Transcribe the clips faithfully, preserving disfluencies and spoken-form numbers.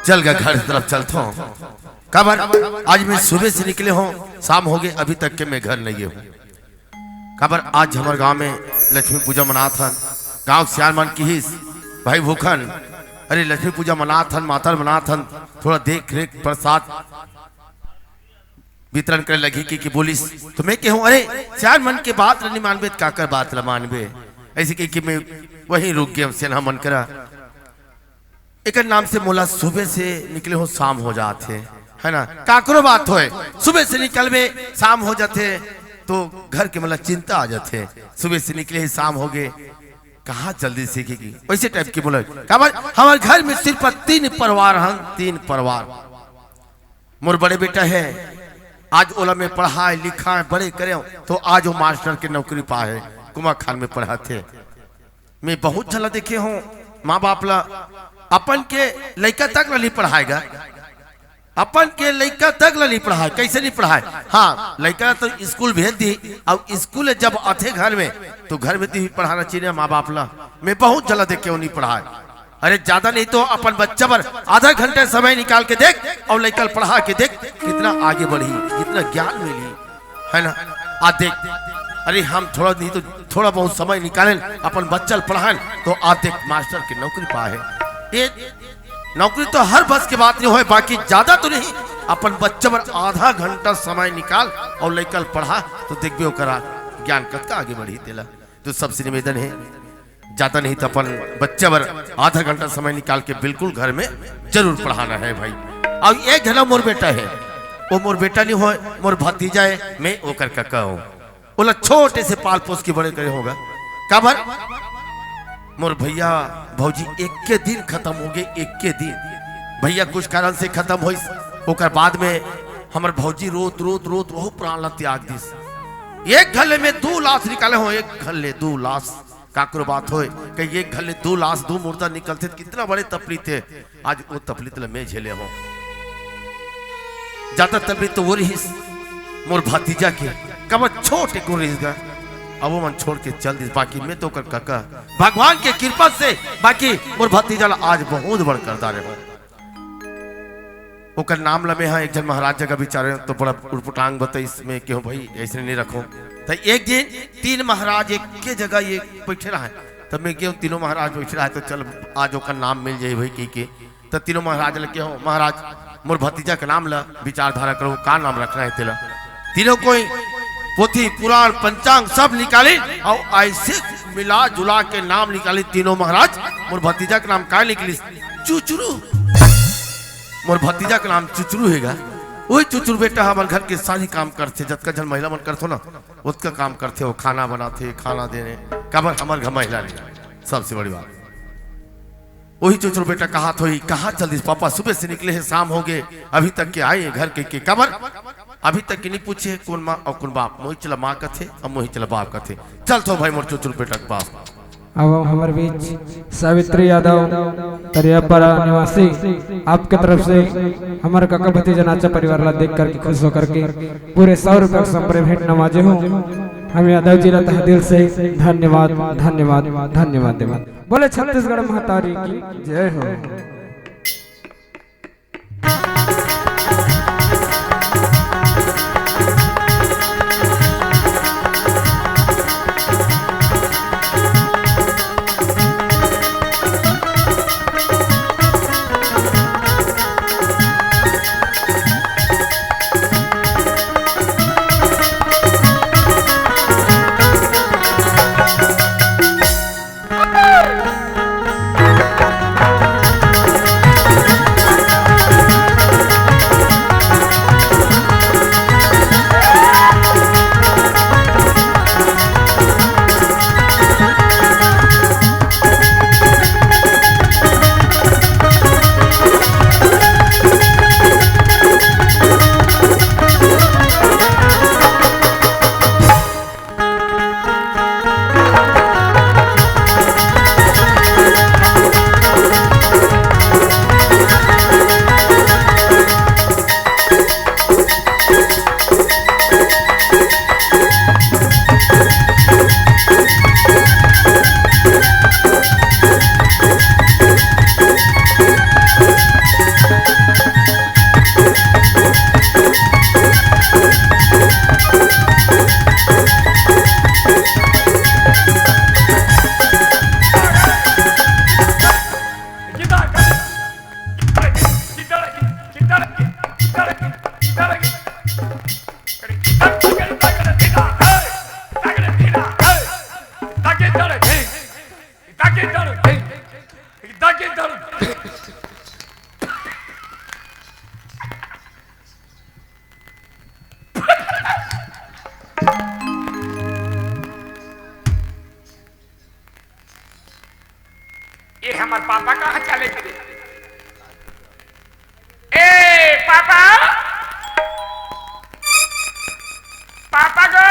चल गा घर तरफ चलथों। काबर आज मैं सुबह से निकले हों, शाम होगे, अभी तक के मैं घर नइ गे हों। काबर आज हमर गांव में लक्ष्मी पूजा मनात हन। गांव सियान मन किहिस, "भाई भूखन, अरे लक्ष्मी पूजा मनात हन, माता ल मनात हन, थोड़ा देख रेख प्रसाद वितरण करे लगही," कहिके बोलिस। तो मैं कहूं, "अरे सियान मन के बात ल नइ मानबे त काकर बात ल मानबे?" ऐसे कहिके मैं वहीं रुक गेंव सेना मन करा। एकर नाम से मोला सुबह से निकले हों, शाम हो जात हे, है ना? काकरो बात होय, सुबह से निकलबे, शाम हो जाथे, तो घर के मोला चिंता आ जाथे। सुबह से निकले ही शाम होगे, कहाँ जल्दी सीखेगी? वैसे टाइप के बोला। काबर हमर घर में सिर्फ तीन परिवार हन, तीन परिवार। मोर बड़े बेटा हे, आज ओला मैं पढ़ाए लिखाए बड़े करेंव, तो आज वो मास्टर के नौकरी पाए हे, कुमाखान में पढ़ाथे। मैं बहुत झन ला देखे हों, माँ बाप ला अपन के लइका तक ला नइ पढ़ाए गा, अपन के लइका तक ला नइ पढ़ाए। कैसे नइ पढ़ाए? हाँ, लइका ला तो स्कूल भेज दिही, अउ स्कूल ले जब आथे घर में, तो घर में तो ही पढ़ाना चाहिए ना माँ बाप ला। मैं बहुत झन ला देखे हों नइ पढ़ाए। अरे ज्यादा नहीं तो अपन बच्चा बर आधा घंटा समय निकाल के देख अउ लइका ल पढ़ा के देख, कितना आगे बढ़ही, कितना ज्ञान मिलही, है ना? आज देख, अरे हम थोड़ा नहीं तो थोड़ा बहुत समय निकालेन, अपन बच्चा ल पढ़ाएन, तो आज देख मास्टर के नौकरी पाए हे। ये नौकरी तो हर बस के बात नइ होय, बाकी ज्यादा तो नहीं, अपन बच्चा बर आधा घंटा समय निकाल अउ लइका ल पढ़ा, तो देखबे ओकर ज्ञान कतका आगे बढ़ही तेला। तो सबसे निवेदन हे, ज्यादा नहीं तो अपन बच्चा बर आधा घंटा समय निकाल के बिल्कुल घर में जरूर पढ़ाना हे भाई। अउ एक घला मोर बेटा हे, वो मोर बेटा नइ होय, मोर भतीजा हे, मैं ओकर कका हों। ओला छोटे से पाल पोस के बड़े करे हों गा। काबर? मोर भैया भौजी एक्के दिन खतम होगे, एक्के दिन। भैया कुछ कारण से खतम होइस, ओकर बाद में हमर भौजी रोत, रोत, रोत वहू प्राण ला त्याग दिस। एक घले में दू लाश निकाले हों, एक घले दू लाश। काकरो बात होय, कहीं एक घले दू लाश, दू मुर्दा निकलथे, त कितना बड़े तपलीत हे। आज वो तपलीत ल मैं झेले हों। ज्यादा तपलीत तो वो रहिस, मोर भतीजा के, काबर छोटे को रहिस गा। अब वो मन छोड़ के चल दिस, बाकी मैं तो ओकर कका, भगवान के कृपा से, बाकी मोर भतीजा ला आज बहुत बड़ कर डारे हों। ओकर नाम ल मैं ह एक झन महाराज जगह बिचारे, तो बड़ा उटपुटांग बतइस, मैं केहूं भाई ऐसे नइ रखों। त एक दिन तीन महाराज एक्के जगह ये बैठे रहय, त मैं केहूं तीनों महाराज बैठे रहय, त चल आज ओकर नाम मिल जाही भाई कहिके। त तीनों महाराज ल केहूं, "महाराज, मोर भतीजा के नाम ल विचारधारा करो, का नाम रखना हे तेला?" तीनों कोई पोथी, पुराण, पंचांग सब निकालिन अउ ऐसे मिला जुला के नाम निकालिन तीनों महाराज। मोर भतीजा के नाम का निकलिस? चुचरू। मोर भतीजा के नाम चुचरू हे गा। वही चुचरू बेटा हमर घर के सारी काम करथे, जतका झन महिला मन करथो ना, ओतका काम करथे। वो खाना बनाथे, खाना देने, काबर हमर घर महिला नहीं। सबसे बड़ी बात, वही चुचरू बेटा कहात होही, "कहाँ चल दिस पापा? सुबह से निकले हे, शाम होगे, अभी तक के आए हे घर के, के काबर?" अभी तक के नइ पूछे कोन माँ अउ कोन बाप, मोहिच ल माँ कथे अउ मोहिच ल बाप कथे। चलथों भाई मोर चुचरू बेटा के पास। अब हमर बीच सावित्री यादव, तरियापारा निवासी, आपके तरफ से हमर कका भतीजा नाचा परिवार ला देख करके खुश होकर के पूरे सौ रुपया के संप्रे भेंट नवाजे हो। हम यादव जी ला तहे दिल से धन्यवाद, धन्यवाद, धन्यवाद देवत। बोले छत्तीसगढ़ महतारी की जय हो। अउ पापा कहाँ चले गे? ए पापा, पापा गो,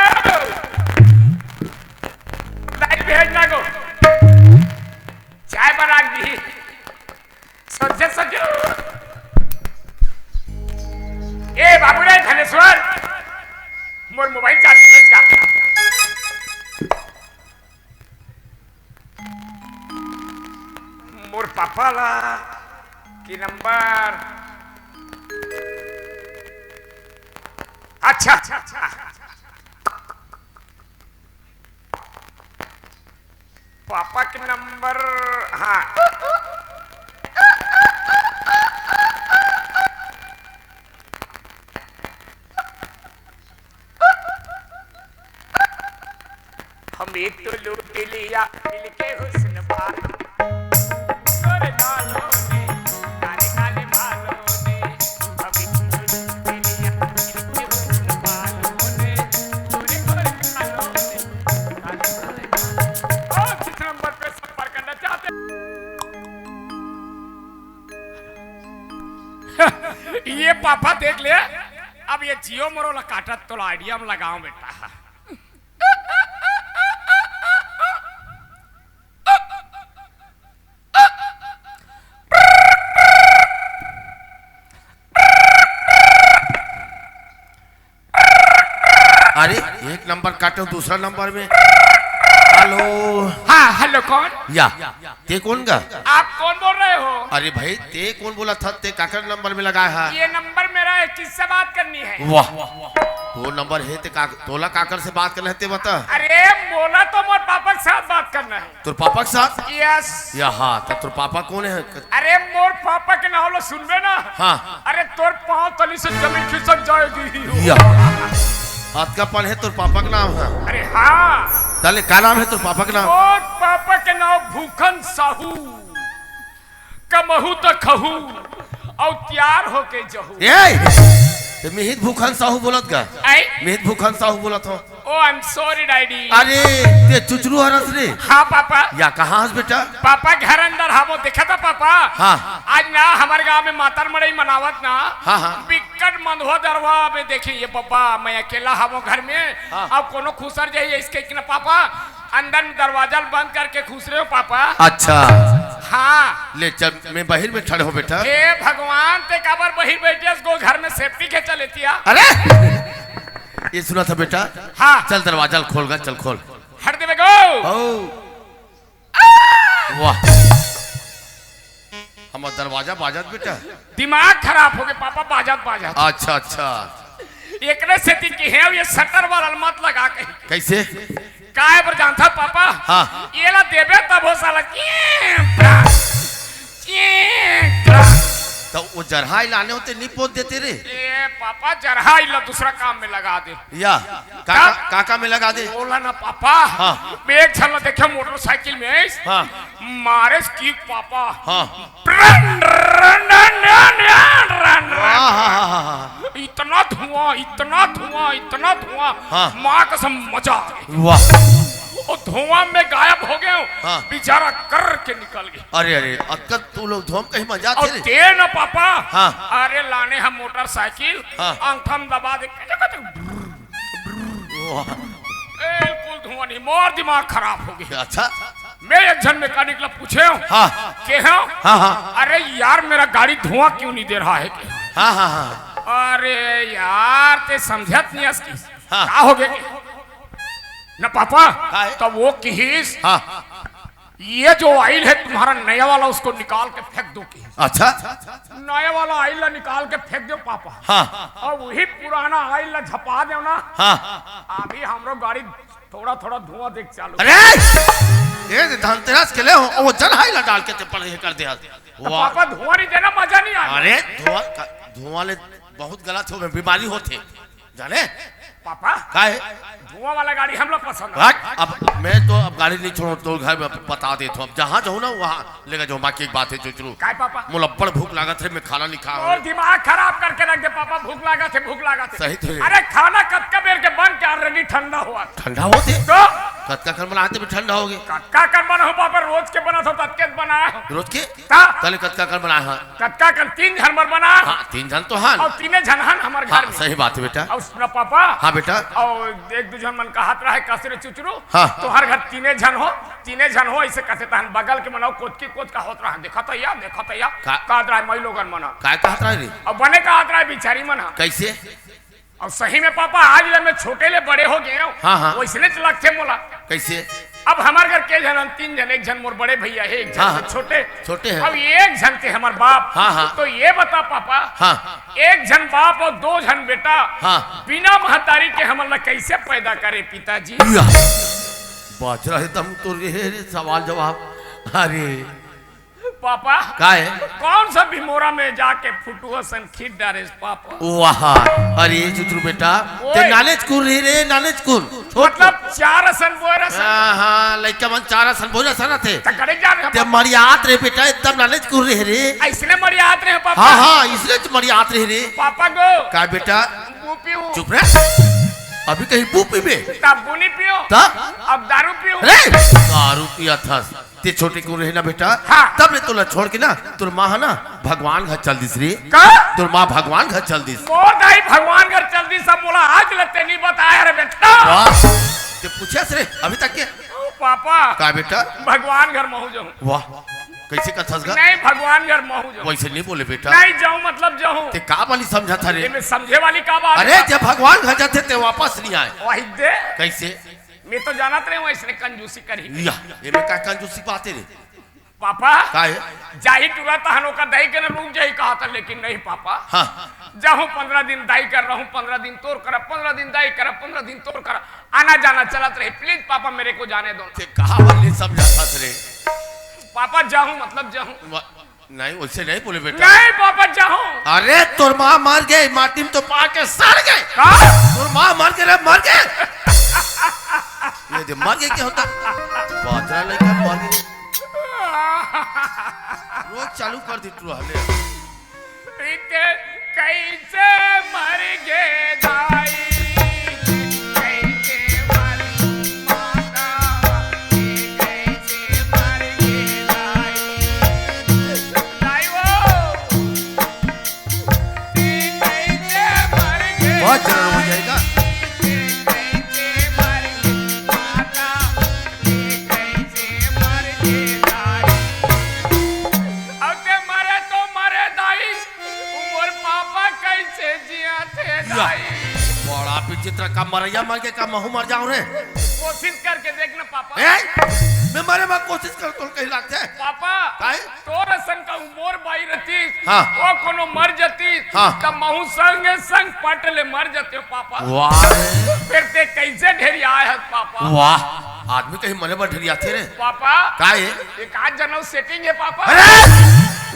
दाई भेजना गो, चाय बना दी। सज्जन सज्जन, ए बाबू रे धनेश्वर, मोर मोबाइल चार्ज नहीं का? मोर पापा ला के नंबर? अच्छा, अच्छा, अच्छा। पापा के नंबर, हाँ। हम एक तो लूट लिया दिल के हुस्न बार। गोरे बालों ने, काले काले बालों ने, हम एक तो लूट लिया दिल के हुस्न बालों ने, गोरे गोरे बालों ने, काले काले बालों ने। और जिस नंबर पे संपर्क करना चाहते हैं। ये पापा देख ले, अब ये जियो मरो ला काटत तो ला आइडिया में लगाओ बेटा। अरे, एक नंबर काटे, दूसरा नंबर में। हेलो। हाँ, हेलो, कौन? या, ते कोन गा? आप कौन बोल रहे हो? अरे भाई, ते कोन बोलत हस? ते काकर नंबर में लगाए हा? ये नंबर मेरा है, किससे बात करनी है? वाह, वो नंबर हे ते का, तोला काकर से बात करना हे ते बता। अरे, मोला तो मोर पापा के साथ बात करना है। तोर पापा के साथ? यस। या हाँ, त तोर पापा कोन हे? अरे, मोर पापा के नाम ला सुनबे ना। हाँ। अरे, तोर पाँव तली से जमीन खिसक जाएगी। या। अतका पन हे तोर पापा के नाम हे? अरे हाँ। तले का नाम हे तोर पापा के नाम? मोर पापा के नाम भूखन साहू। कमहू त खहू अउ तियार होके जहू। ए, ते मिहित भूखन साहू बोलत गा? आई? मिहित भूखन साहू बोलत हो। Oh, I'm sorry, daddy। अरे, ते चुचरू हरस रे। हाँ, पापा। या कहाँ हस बेटा? पापा, घर अंदर हावो, देखा था पापा? हाँ। आज ना हमर गांव में मातर मड़ई मनावत ना। हाँ, हाँ। बिकट मंदहो दरवा में देखी, ये पापा, मैं अकेला हावो घर में। हाँ। अब कोनो खुसर जाही, इसके कि ना पापा, अंदर में दरवाजा ल बंद करके खुसरे हो पापा। अच्छा। हाँ। ले चल, मैं बाहिर में खड़े हो बेटा। हे भगवान, ते काबर बाहिर बैठे हस गो, घर में सेफ्टी के चले तिया। अरे, ये सुना था बेटा। हाँ। चल दरवाजा ल खोल गा, चल खोल। हट देबे गो। ओ। वाह। हमर दरवाजा बाजत बेटा। दिमाग खराब होगे पापा, बाजत बाजत। अच्छा, अच्छा। एकरे सेती किहे हंव ये शटर वाला ल मत लगा कहीं। कैसे? काय बर जानथा पापा? हाँ। एला देबे तभो साला चीं, प्रां, चीं, प्रां। त वो जरहा लाने होते नी पोत देते रे। ए पापा, जरहा ला दूसरा काम में लगा दे। या, का, का, का, का में लगा दे? ओला ना पापा। हाँ। मैं एक झन ला देखे मोटरसाइकिल में आइस। हाँ। मारेस किक पापा। हाँ। रन, रन, रन, रन, रन, रन, रन। हाँ, हाँ, हाँ, हाँ, हाँ। इतना धुआं, इतना धुआं, इतना धुआं। हाँ। माँ कसम मजा आ गया। वाह। वो धुआं में गायब हो गए। हाँ। बेचारा कर के निकल गए। अरे, अरे, अतका तू लोग धुआं कहीं मजा अउ थे रे? ते ना पापा। हाँ। अरे लाने हम मोटरसाइकिल, हाँ। अंगठा में दबा दे। वाह। बिल्कुल धुआं नहीं, मोर दिमाग खराब हो गया। अच्छा। मैं एक झन मैकेनिक ला पूछे हूँ। हाँ। के हूँ? हाँ, हाँ। अरे यार, मेरा गाड़ी धुआं क्यों नहीं दे रहा है? हाँ, हाँ, हाँ। अरे यार, ते समझत नहीं हस कि हाँ। का हो गया? ना पापा, का है? तो वो किहिस, हाँ। ये जो ऑयल है तुम्हारा नया वाला, उसको निकाल के फेंक दो किहिस। अच्छा। नया वाला ऑयल ला निकाल के फेंक दो पापा। हाँ। अउ वही पुराना ऑयल ला झपा दो ना। हाँ। अभी हमरो गाड़ी थोड़ा थोड़ा धुआं देके चालू। अरे! ये धनतेरस के ले हो, वो जन हाई ला डाल के ते पढ़े कर दे। तो वाह। पापा धुआं नहीं देना, मजा नहीं आया। अरे धुआं का, धुआं ले बहुत गलत हो, बीमारी होथे। जाने? पापा, का है? धुआं वाला गाड़ी हमला पसंद है। हट, अब मैं तो अब गाड़ी नहीं छोड़ूं, तो घर में बता देथों। अब जहाँ जाऊँ ना, वहाँ लेके जाऊँ। बाकी एक बात है, चुचरू। काय पापा? मोला बड़ भूख लागत है, मैं खाना नहीं खा। और दिमाग खराब करके रख दे पापा, भूख लागत है, भूख लागत है। सही तो है। अरे खाना कतका बेर के बन के already ठंडा होवत। ठंडा होवत है? तो? कतका कन बनाए हस तेन ठंडा होगे? कतका कन बनाहूं पापा, रोज के बनाथंव, ततके बनाए हंव। रोज के? त? तले कतका कन बनाए हस? कतका कन, तीन झन बर बनाए हंव। हाँ, तीन झन तो हन। अउ तीने झन हन हमर घर हाँ, में। सही बात हे बेटा। अउ सुन पापा। हाँ बेटा। अउ एक दू झन मन कहत रहय, कस रे चुचरू, हाँ। तुंहर घर तीने झन हो, तीने झन हो, अइसे कथे तहन बगल के मन अउ कोचकी कोच कहत रहय, देखत हया, देखत हया, का? कहत रहय माईलोगन मन। काय कहत रहय रे? अउ बने कहत रहय बिचारी मन। कइसे? अउ सही में पापा, आज ले मैं छोटे ले बड़े हो गेंव। हाँ, हाँ। वइसनेच लगथे मोला। कइसे? अब हमर घर के झन हन, तीन झन, एक झन मोर बड़े भइया हे, एक झन हाँ, से हाँ। छोटे। छोटे हे। अब एक झन ते हमर बाप। हाँ, हाँ। त ये बता पापा, हाँ। एक झन बाप अउ दो झन बेटा, हाँ। बिना महतारी के हमन ला कइसे पैदा करे पिताजी? या। बाजरा एकदम तो रे, रे सवाल जवाब। अरे। पापा, काय? कौन सा भिमोरा में जाके फुटुआ सन खींच डारेस पापा? वाह, अरे चुचरू बेटा, ओए। ते नानेच कुन रहे रे, नानेच कुन। छोट मतलब चार असन बोए रहे सन। हाँ, हाँ, लइका मन चार असन बोए रहे सन थे। त करे जा रहे ते पापा। मरियात रहे बेटा, एकदम नानेच कुन रहे रे। अइसने मरियात रहे पापा। हाँ, हाँ, अइसने मरियात रहे रे। पापा गो। का बेटा? बू पीहूं। चुप रे। अभी कहीं बू पीबे? तब बू नहीं पीहूं। तब? अब दारू पीहूं। रे, दारू पियत हस। ते छोटे कुन रहे ना बेटा, हाँ। तब ले तोला छोड़ के ना, तोर माँ ह ना भगवान घर चल दिस रे। का? तोर माँ भगवान घर चल दिस। मोर दाई भगवान घर चल दिस, सब मोला आज ले ते नहीं बताए रे बेटा। वाह, ते पूछे हस रे अभी तक के? ओ पापा। का बेटा? भगवान घर महूं जाहूं। वाह, कइसे कथस गा? नहीं, भगवान घर महूं जाहूं। वइसे नहीं बोले बेटा। नहीं जाहूं मतलब जाहूं। ते का वाली समझत हस रे? एमे समझे वाली का बात अरे, हे? जब भगवान घर जाथे ते वापस नहीं आए। वही दे। कइसे? मैं तो जानत रहे हूँ, अइसने कंजूसी करही। या, एमे का कंजूसी बात हे रे? पापा, का हे? जाही टूरा तहन ओकर दाई के न रुक जाही कहत हस, लेकिन नहीं पापा। हाँ। जाहूं पंद्रह दिन दाई कर रहूं, पंद्रह दिन तोर करब, पंद्रह दिन दाई करब, पंद्रह दिन तोर करब। आना जाना चलत रही। Please पापा, मेरे को जाने दो ना। ते कहा वाली समझत हस रे? पापा, जाहूं मतलब जाहूं। वा-, नहीं, वइसे नहीं बोले बेटा। नहीं पापा, जाहूं। अरे, तोर माँ मर गे, माटी में तो पा के सड़ गे। का? तोर माँ मर गे रे, मर गे। ये दे, मर गे का होथे? बाजरा लइका मर गे। रोज चालू कर दी तू हले। इते कइसे मर गे दाई, कइसे मर माता, कइसे मर गे दाई। दाई वो, बहुत जरूर हो जाएगा। अब ते मरे तो मरे दाई, मोर पापा कैसे जिया थे या, दाई? बड़ा विचित्र का मरैया मर के का महू मर जाऊं रे। कोशिश करके देख ना पापा। ए, मैं मरे मा कोशिश कर तो कहीं लागथे। पापा, काहे? तोर असन कहूं मोर बाई रहतीस, हाँ। वो कोनो मर जतीस, हाँ। त महू संगे संग पट ले मर जतेंव पापा। वाह। फिर ते कैसे ढेरियाए हस पापा? वाह, आदमी कहीं मरे बर ढेरियाथे रे। पापा, का हे? एक आध जनऊ setting हे पापा। अरे,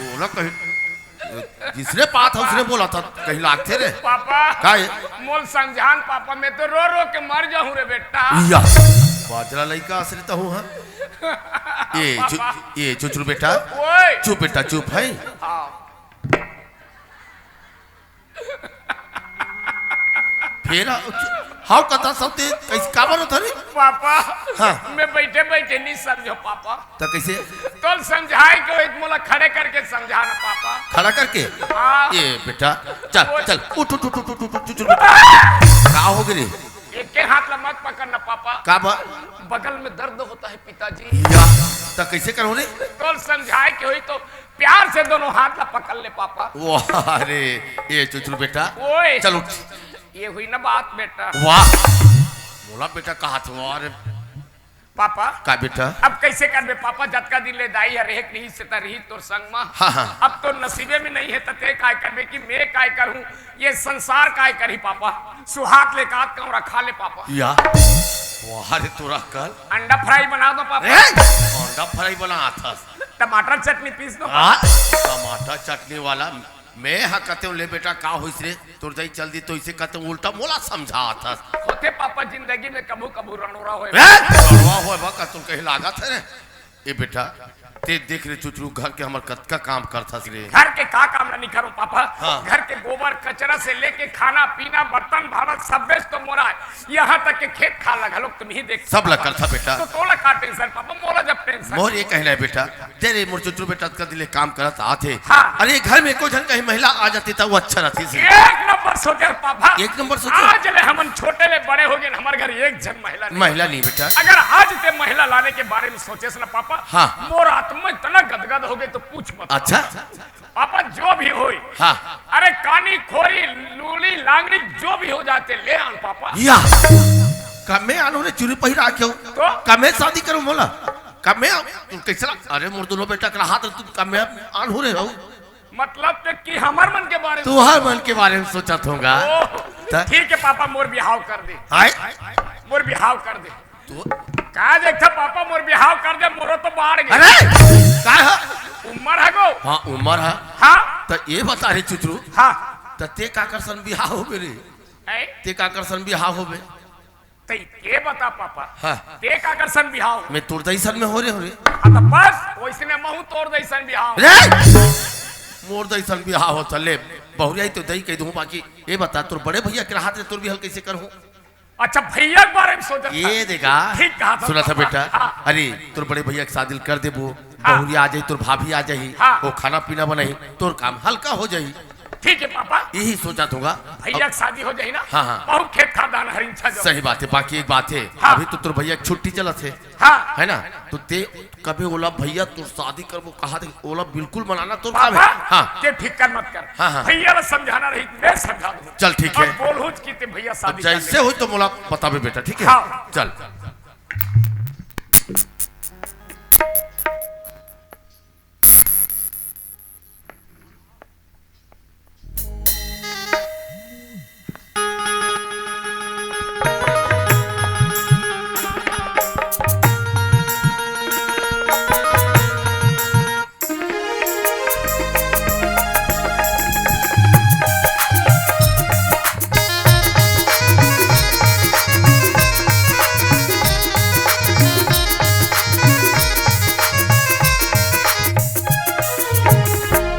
ओला कहीं, जिसने बात है उसने बोला था, कहीं लागथे रे। पापा, का हे? मोल समझान पापा, मैं तो रो रो के मर जाहूं रे बेटा। या, बाजरा लइका आश्रित हूं, हाँ। ए, चु-, पापा। ए, चुचरू बेटा। ओए। चुप बेटा, चुप है। हाँ। फेर, हाव कथा सब ते, कैसे, काबर होता रे? पापा, हाँ। मैं बैठे बैठे नहीं समझो पापा। त कैसे? तोल समझाए के होई त मोला खड़े करके समझा ना पापा। खड़ा करके? हाँ। ए बेटा, चल, ओए। चल, उठ, उठ, उठ। का हो गे रे? एक के हाथ ला मत पकड़ना पापा। का बा? बगल में दर्द होता है पिताजी। या, त कैसे करो रे? तोल समझाए के होई तो प्यार से दोनों हाथ ला पकड़ ले पापा। वाह रे, ए चुचरू बेटा। ओए। चल उठ। ये हुई ना बात बेटा। वाह। मोला बेटा कहा था, वाह रे। पापा। का बेटा? अब कैसे करबे पापा, जतका दिन ले दाई हर एक रही से त रही तोर संग मा। हाँ, हाँ। अब तो नसीबे में नहीं है त ते काय करबे कि मैं काय करूं? ये संसार काय करही पापा? सुहात ले कात कहूं रखा ले पापा। या। वाह रे तोरा कल। अंडा fry बना दो पापा। ए! अंडा fry बनात हस। टमाटर चटनी पीस दो। हाँ? टमाटर चटनी वाला। मैं हा कतेव ले बेटा, का होइस रे? तोर दाई चल दी तो इसे कतेव उल्टा मोला समझात हस। होथे पापा, जिंदगी में कभू कभू रणोरा होए। ए! रणोरा होए बा का तोर कहीं लागत है रे? ए बेटा, ते देख रे चुचरू, घर के हमर कतका काम करथस रे। घर के का काम ला नहीं करूं पापा? हाँ। घर के गोबर कचरा से लेके खाना पीना, बर्तन भाड़ा, सब बेच तो मोरा है। यहाँ तक के खेत खार ला घलोक तुम ही देख सब ला करथा बेटा। तो तोला का टेंशन पापा, मोला जब टेंशन मोर ये कहना है बेटा, दे रे मोर चुचरू बेटा, अतका दिन ले काम करत आथे। हाँ। अरे घर में कोई झन कहीं महिला आ जाती त वो अच्छा रहती सी। एक नंबर सोचे पापा। एक नंबर सोचे। आज ले हमन छोटे ले बड़े हो गए, हमर घर एक झन महिला नहीं। महिला नहीं बेटा। अगर आज ते महिला लाने के बारे में सोचेस ना पापा, हाँ। मोर आत्मा इतना गदगद हो गए तो पूछ मत। अच्छा। पापा जो भी होई, हाँ। अरे कानी खोरी, लूली लांगड़ी जो भी हो जाते ले आन पापा। या कमे आन हो रे चुरी पहिरा के हो। तो? कमे शादी करो मोला। कमे आन। तू कैसे ला-, अरे मोर दोनों बेटा करा हाथ तू कमे आन हो रे हो। मतलब ते कि हमर मन के बारे में? तुहर मन के बारे में सोचत होगा। ओह, त? ठीक है पापा, मोर बिहाव कर दे। आय? मोर बिहाव कर दे। तू? का देखता पापा, मोर बिहाव कर दे, मोरो तो बाढ़ गए। अरे, का है? उम्र है गो। हाँ, उम्र है। हाँ। त ये बता रे चुचरू। हाँ। त ते का कर सन बिहाव होबे रे? ऐ? ते का कर सन बिहाव होबे? तई के बता पापा। हाँ। ते का कर सन बिहाव? मैं तोर दई सन में हो रे, हो रे। हाँ, तो बस, वैसने महू तोर दई सन बिहाव। रे! मोर दई सन बिहाव हो, चल ले। बहुरिया ही तो दई कह दूँ, बाकी ये बता, तोर बड़े भैया के रहत रे, तोर बिहाव कैसे करहूँ? अच्छा, भैया के बारे में सोचत ये था। देखा, ठीक कहा था सुना था पापा। बेटा। हाँ। अरे, तोर बड़े भैया के शादी कर देबो, हाँ। बहुरिया आ जाही, तोर भाभी आ जाही, हाँ। वो खाना पीना बनाही, तोर काम हल्का हो जाही। ठीक है पापा। यही सोचा थोगा। भैया के शादी हो जाही ना, हाँ, हाँ। बहुत खेत खार धान हरिन छा जाओ। सही बात है, बाकी एक बात है, हाँ। अभी तो तोर भैया के छुट्टी चलत है, हाँ। है ना? तो ते कभी ओला भैया तोर शादी करबो कहा दे, ओला बिल्कुल मनाना तोर काम है। पापा, हाँ। ते फिकर मत कर। हाँ, हाँ। भैया ला समझाना रही, मैं समझा दूँ। चल ठीक है। बोलहूँ कि ते भैया शादी कर जैसे ले। होई तो मोला बताबे बेटा, ठीक है? हाँ। चल।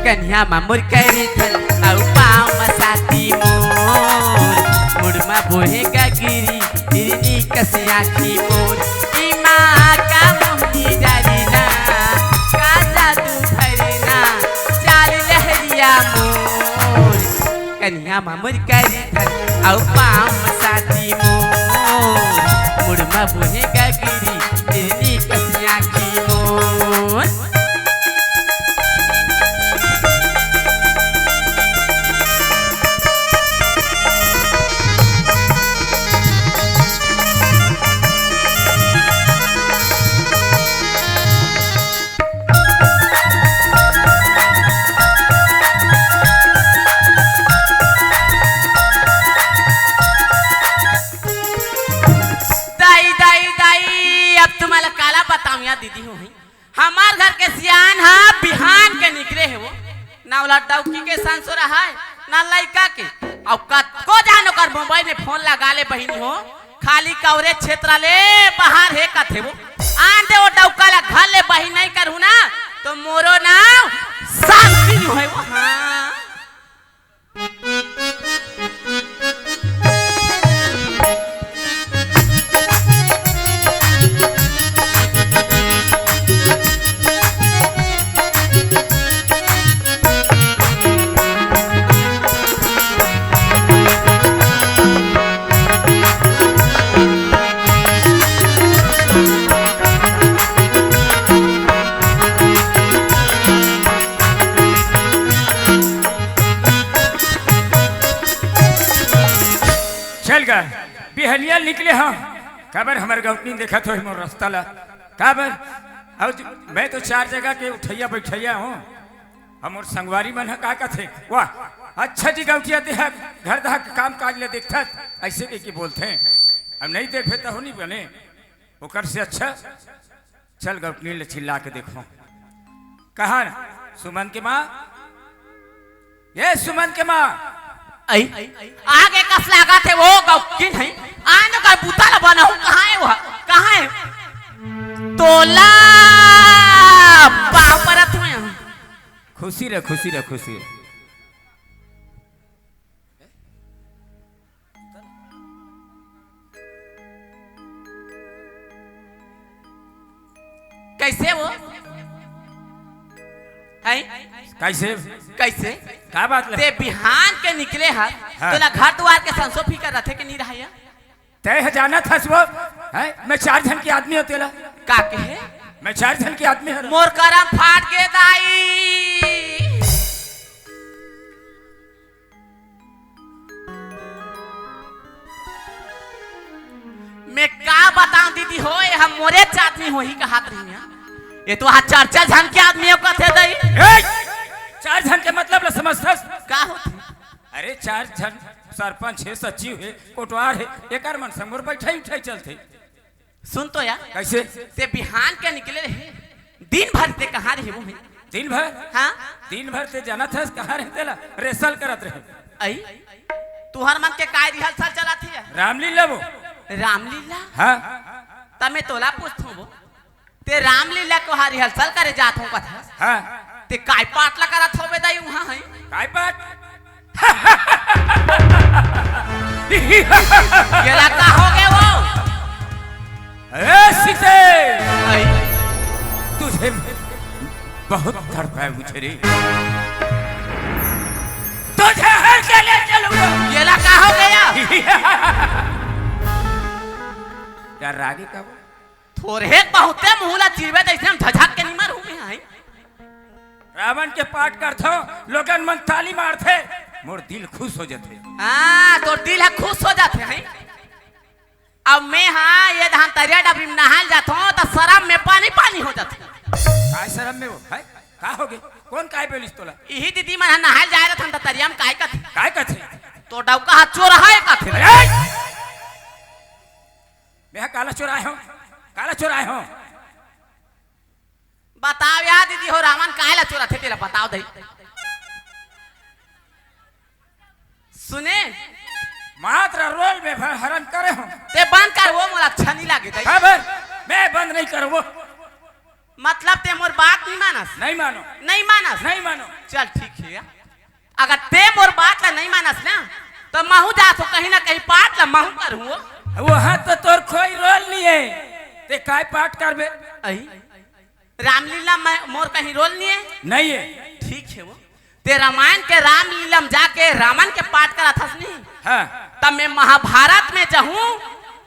कनिहा मा मोर करी धन, अउ पाँव मा साती मोर, मुड़ मा बोहे गगरी, हिरनी कस आँखी मोर, इमा का मोहनी जारी ना, का जादू भरी ना, चाल लहरिया मोर। कनिहा मा मोर करी धन, अउ पाँव मा साती मोर, मुड़ मा बोहे गगरी, हिरनी कस आँखी मोर। दाई, दाई, दाई, अब तुम्हारा काला बताऊं या दीदी हो, हैं? हमार घर के सियान ह बिहान के निकले हे वो, ना ओला डौकी के संसोरा है, ना लइका के। अउ कतको जान ओकर मोबाइल में फोन लगा ले बहिनी हो, खाली कवरे क्षेत्र ले बाहर हे कथे वो। आन दे वो डौका ला घर ले बहिन नहीं करहूँ ना, तो मोरो नाव शांति नहीं होय वो। हाँ। चल गा, बिहनिया निकले हँव। काबर हमर गौतनी देखत होही मोर रस्ता ला? काबर? अउ ज-, मैं तो चार जगह के उठइया बइठइया हँव। अउ मोर संगवारी मन ह का कथे, "वाह, अच्छा जी गौटिया ते ह घर दहा के काम काज ले देखथस," अइसे कहिके बोलथे। अब नइ देखबे तहू नइ बने। ओकर से अच्छा चल गौटनी ले चिल्ला के देखो। कहा सुमन के माँ, ये सुमन के माँ। आई, आगे कस लागत हे वो गौकिन है। आन कर बूता ला बनाऊं, कहाँ है वो? कहाँ है? तोला खुशी रह, खुशी रह, खुशी रह। कैसे वो? हैं? कैसे? कैसे? का बात ले? ते बिहान के निकले हस, हाँ। तोला घर दुआर के संसो फिकर रथे के नहीं रहय? तय ह जानत हस वो, हैं? मैं चार झन के आदमी हों तेला। का कहे? मैं चार झन के आदमी हर। मोर करम फाट गे दाई। मैं का बताऊं दीदी हो, ये हम मोरे चाटनी होही कहत रही हैं। ये तो आज चार चार झन के आदमी हो कथे दई। ए! चार झन के मतलब ल समझथस? का होथे? अरे चार झन सरपंच हे, सचिव हे, कोटवार हे, एकर मन संग मोर बैठाई उठाई चलथे। सुन तो यार। कैसे? ते बिहान के निकले रहे, दिन भर ते कहाँ रहे वो है? दिन भर? हाँ? दिन भर ते जानत हस कहाँ रहे तेला? रेसल करत रहे। अई? तुहर मन के काय रिहर्सल चलत हे? रामलीला वो। रामलीला? हाँ। त मैं तोला पूछथों वो। ते रामलीला को हा रिहर्सल करे जात हो कथस? हाँ। ते काय पाट ला करत होबे दाई उहाँ है? काय पाट? ये ला का हो गए वो? अरे सीते! अई। तुझे बहुत तड़पाया मुझे रे। तुझे हर के ले चलूंगा। ये ला का हो गया? डर्रा गे का वो? थोरहे बहुते मुँह ला चिरबे त अइसे हम झझक के निमर हूँ मैं, हैं? रावण के पाठ करथो, लोगन मन ताली मारथे, मोर दिल खुश हो जथे। हाँ, तोर दिल ह खुश हो जाथे, हैं? अब मैं हाँ ये धान तरिया डबरी में नहाय ल जाथों त सरम में पानी पानी हो जाथे। काय सरम में वो, हैं? का हो गे? कोन काय बोलिस तोला? इही दीदी मन ह नहाय ल जाय रथन त तरिया में काय कथे? काय कथे? तोर डौका ह चोर हे कथे। अरे! मैं काला चोराय हों? काला चोराय हों? बताव यार दीदी हो, रावण काहे ला चोराथे तेला बताव दई। सुने? मात्र रोल में भर हरन करे हों। ते बंद कर वो, मोला अच्छा नहीं लागे दई। हाँ भर, मैं बंद नहीं करूँ वो। मतलब ते मोर बात नहीं मानस? नहीं मानो। नहीं मानस? नहीं मानो। चल ठीक है यार। अगर ते मोर बात ला नहीं मानस ना, त महूँ जाथों कहीं ना कहीं पाठ ला महूँ करहूँ। वो हाथ तो तोर कोई रोल नहीं है, ते काय पाठ करबे? अई, रामलीला में मोर कहीं रोल नहीं है? नहीं है। ठीक है वो। ते रामायण के रामलीला में जाके रावण के पाठ कराथस नहीं? हाँ। तब मैं महाभारत में जाहूँ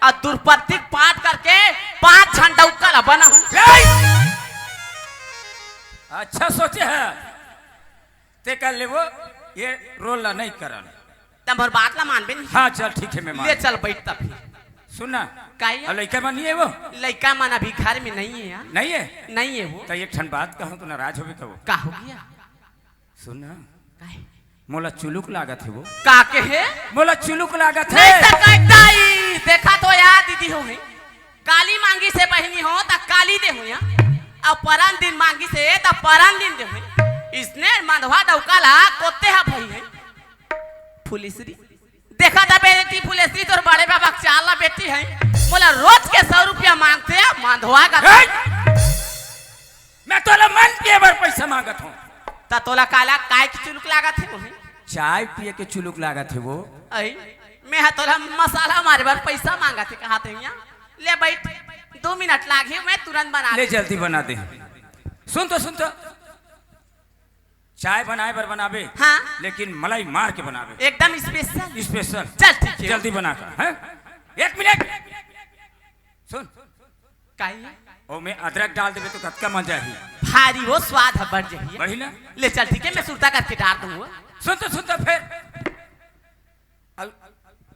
अउ द्रौपदी के पाठ करके पाँच झन डौका ला बनाहूँ। ए! अच्छा सोचे है। ते कर ले वो, ये रोल ला नहीं करन। त मोर बात ला मानबे नहीं? हाँ, चल ठीक है, मैं मान ले चल बैठ तब फिर। सुन ना। काहे? अउ लइका मन नहीं है वो? लइका मन अभी घर में नहीं है यार। नहीं है? नहीं है वो। त एक ठन बात कहूँ त नाराज होबे कहो। का हो गया? सुन ना। काहे? मोला चुलुक लागत हे वो। का कहे? मोला चुलुक लागत हे। नहीं सकय दाई, देखा तो यार दीदी हो गई। काली मांगिस हे बहिनी हो, त काली देहूँ या। अउ परन दिन मांगिस हे, त परन दिन देहूँ। इसने मंधवा डौका ला कोते हा भई है। फुलेसरी। देखा त बेटी फुलेसरी, तोर बड़े बाबा के चार ला बेटी है। मोला रोज के सौ रुपया मांगथे, मंधवा का। ए! मैं तोला मन पिए बर पैसा मांगत हों। त तोला काला काय के चुलुक लागत हे मोहे? चाय पिए के चुलुक लागत हे वो। अई, मैं ह तोला मसाला मारे बर पैसा मांगत हे, कहत हे इहाँ। ले बैठ, दो मिनट लागही, मैं तुरंत बना ले, देहूँ। जल्दी बना दे। सुन तो, सुन तो। चाय बनाए बर बनाबे, हाँ। लेकिन मलाई मार के बनाबे। एकदम special। Special। चल, ठीक है। जल्दी बना कर, हैं? एक मिनट। सुन। काहे? ओमे अदरक डाल देबे तो कतका मजा ही। भारी वो स्वाद ह बढ़ जाही। वही ना? ले चल, ठीक है, मैं सुरता करके डाल दूंगा। सुन तो, सुन तो फिर। अल-,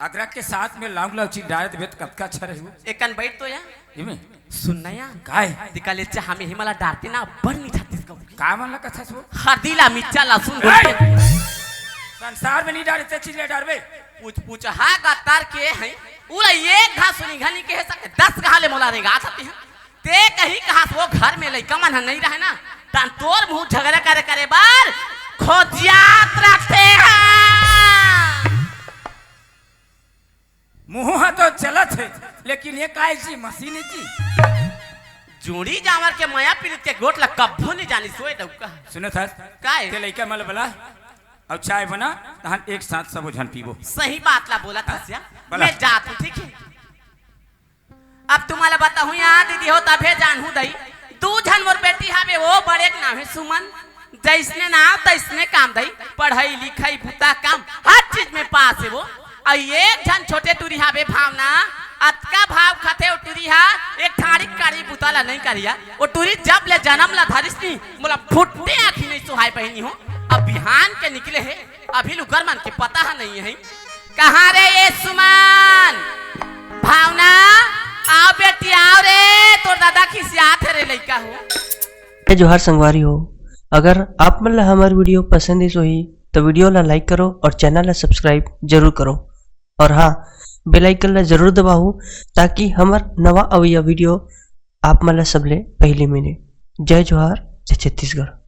अदरक के साथ में लौंग, लौची डाल देबे तो कतका अच्छा रही वो। एकन बैठ तो या। इमे? सुन ना या। काय? तिका ले चाह में ही मला डालते ना, बढ़ नहीं चाहती इसका। का मन ला कथस वो? हरदी ला, मिर्चा, लहसुन ए! घोल के। संसार में नहीं डाले, ते चीज ले डालबे। पूछ, पूछ, हा गत्तार के है। उला एक घा सुनी घनी कहे सके, दस घा ले मोला रेंगा सकती है। ते कहीं कहास वो घर में लइका मन ह नहीं रहे ना, तन तोर मुंह झगड़ा करे, करे बर खोजियात रखते हैं। मुंह ह तो चलत हे, लेकिन ये काय जी मशीन जी? जोड़ी जांवर के मया पीरित के गोठ ला कभू नहीं जानी सोए डउका। सुनत हस? काय? ते लइका मन ल बला, अउ चाय बना, तहन एक साथ सबो झन पीबो। सही बात ला बोलत हस या। बला। मैं जात हूँ, ठीक है? अब तुम्हां ला बताहूं या दीदी हो, तभे जानहूं दई। दू झन मोर बेटी हावे, वो बड़े के नाम हे सुमन, जइसने नाम तइसने काम दई, पढ़ई लिखई बुता काम हर चीज में पास हे वो। अउ एक झन छोटे टूरी हावे भावना, अतका भाव खाथे वो टूरी हा, एक ठाड़ी काड़ी बुता ला नहीं करिया। वो टूरी जब ले जनम ला धरिस नी, मोला फुट्टे आँखी नहीं सुहाय बहिनी हो। अब बिहान के निकले हे, अभी लुगर मन के पता ह नहीं है। कहाँ रे ये सुमन? भावना, आओ बेटी, आओ रे, तोर दादा खिसियात हे रे लइका हो। जय जोहार संगवारी हो, अगर आप मन ला हमर video पसंद आइस होही, तो video ला like करो और channel ला subscribe जरूर करो। और हाँ, bell icon ला जरूर दबाओ, ताकि हमर नवा अवइया video आप मन ला सबले पहले मिले। जय जोहार, जय छत्तीसगढ़।